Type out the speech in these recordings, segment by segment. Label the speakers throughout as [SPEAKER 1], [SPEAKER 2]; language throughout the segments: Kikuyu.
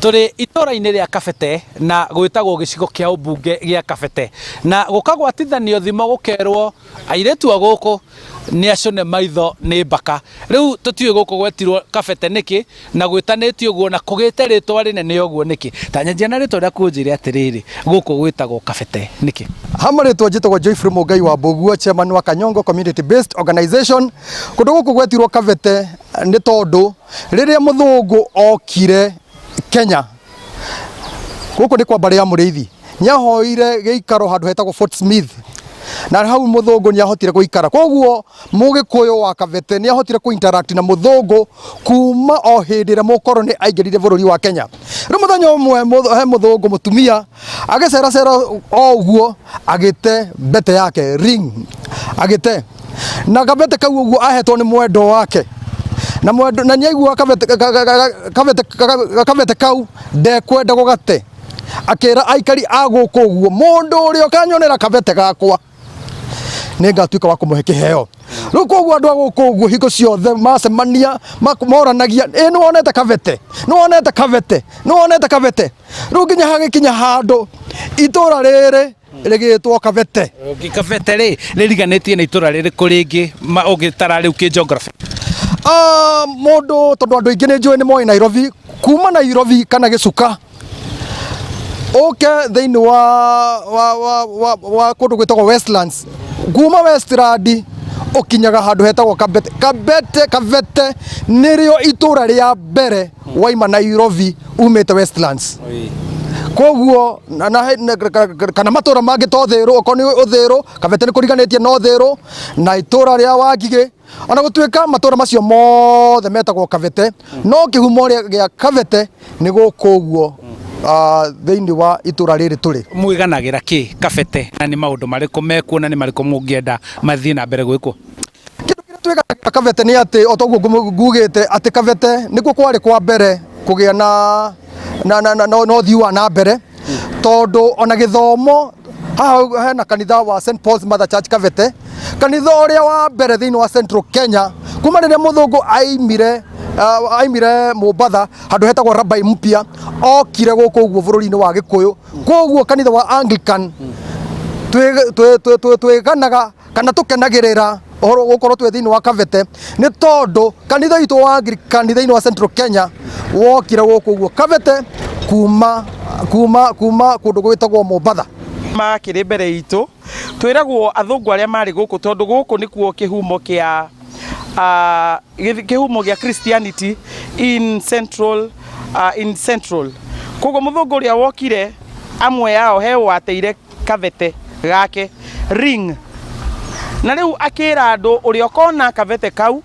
[SPEAKER 1] Tũrĩ itũra-inĩ rĩa Kabete na gwĩtagwo gĩcigo kĩa ũmbunge gĩa Kabete. Na gũkagwatithanio thimo gũkerwo airĩtu a gũkũ nĩ acũne maitho nĩ mbaka. Rĩu tũtiũĩ gũkũ gwetirwo Kabete nĩkĩ na gwĩtanĩtio ũguo na kũgĩte rĩtwa rĩnene ũguo nĩkĩ. Ta nyanjia na rĩtwa rĩaku ũnjĩre atĩrĩrĩ, gũkũ gwĩtagwo Kabete nĩkĩ?
[SPEAKER 2] Ha marĩtwa njĩtagwo Joyfrey Mũngai wa Mbũguo, chairman wa Kanyongo Community Based Organization. Kũndũ gũkũ gwetirwo Kabete nĩ tondũ rĩrĩa mũthũngũ okire Kenya, gũkũ nĩ kwa mbarĩ ya Mũrĩithi, nĩahoire gĩikaro handũ hetagwo Fort Smith na hau mũthũngũ nĩahotire gũikara. Koguo mũgĩkũyũ wa Kabete nĩahotire kũ interact na mũthũngũ kuma o hĩndĩ ĩrĩa mũkoroni aingĩrire bũrũri wa Kenya. Rĩu mũthenya ũmwe he mũthũngũ mũtumia agĩceracera o ũguo agĩte mbete yake ring agĩte na kabete kau ũguo ahetwo nĩ mwendwa wake na mwendo na nĩaigua kabete kabete kabete kau ndekwenda gũgate akĩra aikari a gũkũ ũguo mũndũ ũrĩa ũkanyonera kabete gakwa nĩ ngatuĩka wa kũmũhe kĩheo rĩu koguo andũ a gũkũ ũguo hingo ciothe macemania moranagia ĩ nĩ wonete kabete nĩ wonete kabete nĩ wonete kabete rĩu nginya hagĩkinya handũ itũra rĩrĩ rĩgĩtwo kabete.
[SPEAKER 1] Kabete rĩ rĩriganĩtie na itũra rĩrĩkũ rĩngĩ ũngĩtara rĩu kĩ geography?
[SPEAKER 2] Mũndũ tondũ andũ aingĩ nĩ njũĩ nĩ moĩ Nairobi, kuma Nairobi kana Gĩcuka ũke thĩinĩ wa wa wa wa wa kũndũ gwĩtagwo Westlands, kuma Westland ũkinyaga handũ hetagwo Kabete. Kabete Kabete nĩrĩo itũra rĩa mbere waima Nairobi umĩte Westlands. Koguo na, na, na, kana matũra mangĩ ta Ũthĩrũ, okorwo nĩ Ũthĩrũ, Kabete nĩ kũriganĩtie na Ũthĩrũ na itũra rĩa Wangigĩ. Ona gũtuĩka matũra macio mothe metagwo Kabete, no kĩhumo gĩa Kabete nĩ gũkũ ũguo thĩinĩ wa itũra rĩrĩ tũrĩ.
[SPEAKER 1] Mwĩganagĩra kĩ Kabete na nĩ maũndũ marĩkũ mekuo na nĩ marĩkũ mũngĩenda mathiĩ na mbere gwĩkwo?
[SPEAKER 2] Kĩndũ kĩrĩa twĩganagĩra Kabete nĩ atĩ o toguo ngugĩte atĩ Kabete nĩkuo kwarĩ kwa mbere kũgĩa na na na na na ũthii wa na mbere tondũ ona gĩthomo haha hena kanitha wa St Paul's Mother Church Kabete, kanitha ũrĩa wa mbere thĩinĩ wa Central Kenya kuma rĩrĩa mũthũngũ aimire aimire Mombatha handũ hetagwo Rabai Mpya okire gũkũ ũguo bũrũri-inĩ wa Gĩkũyũ. Koguo kanitha wa Anglican twĩganaga kana tũkenagĩrĩra ũhoro gũkorwo twĩ thĩinĩ wa Kabete nĩ tondũ kanitha witũ wa Anglican thĩinĩ wa Central Kenya wokire gũkũ ũguo Kabete kuma kuma kuma kũndũ gwĩtagwo Mombatha.
[SPEAKER 3] Makĩrĩ mbere itũ twĩragwo athũngũ arĩa marĩ gũkũ tondũ gũkũ nĩkuo kĩhumo kĩa kĩhumo gĩa Christianity in Central, in Central. Koguo mũthũngũ ũrĩa wokire amwe ao he wateire kabete gake ring na rĩu akĩra andũ ũrĩa ũkona kabete kau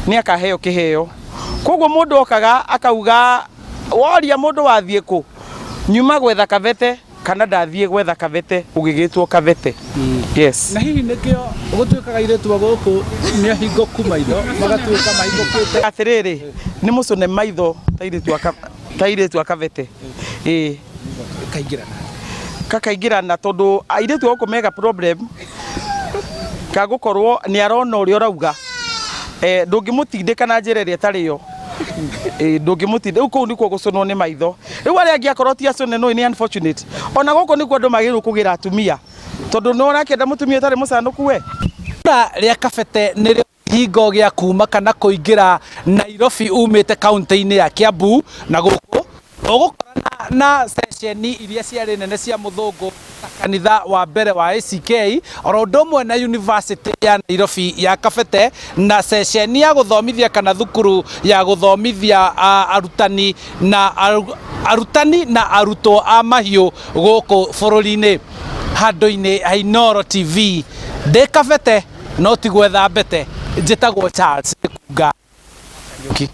[SPEAKER 3] nĩ akaheo kĩheo. Koguo mũndũ okaga akauga woria mũndũ wathiĩ kũ nyuma gwetha kabete kana ndathiĩ gwetha kabete ũgĩgĩtwo kabete. Yes.
[SPEAKER 1] Na hihi nĩkĩo gũtuĩkaga airĩtu a gũkũ nĩ ahingũku maitho magatuĩka mahingũkĩte?
[SPEAKER 3] Atĩrĩrĩ, nĩ mũcũne maitho ta airĩtu a kabete. Ĩĩ.
[SPEAKER 1] Kaingĩrana.
[SPEAKER 3] Kakaingĩrana tondũ airĩtu a gũkũ mega problem ka gũkorwo nĩ arona ũrĩa ũrauga. Ndũngĩmũtindĩka na njĩra ĩrĩa ĩtarĩ yo. Ndũngĩmũtindĩka. Rĩu kũu nĩkuo gũcũnwo nĩ maitho. Rĩu arĩa angĩ akorwo ti acũne no nĩ unfortunate. Ona gũkũ nĩkuo andũ magĩrĩirwo kũgĩra atumia. Tondũ nĩ ũrakĩenda mũtumia ũtarĩ mũcanũku we?
[SPEAKER 1] Itũra rĩa Kabete nĩrĩo kĩhingo gĩa kuma kana kũingĩra Nairobi umĩte kaũntĩ-inĩ ya Kiambu na gũkũ ũgũkorana na ceceni iria ciarĩ nene cia mũthũngũ ta kanitha wa mbere wa ACK oro ũndũ ũmwe na University ya Nairobi ya Kabete na ceceni ya gũthomithia kana thukuru ya gũthomithia arutani na arutani na arutwo a mahiũ gũkũ bũrũri-inĩ. Handũ-inĩ ha Inooro TV ndĩ Kabete no ti gwetha mbete, njĩtagwo Charles Gĩkunga Kariũki.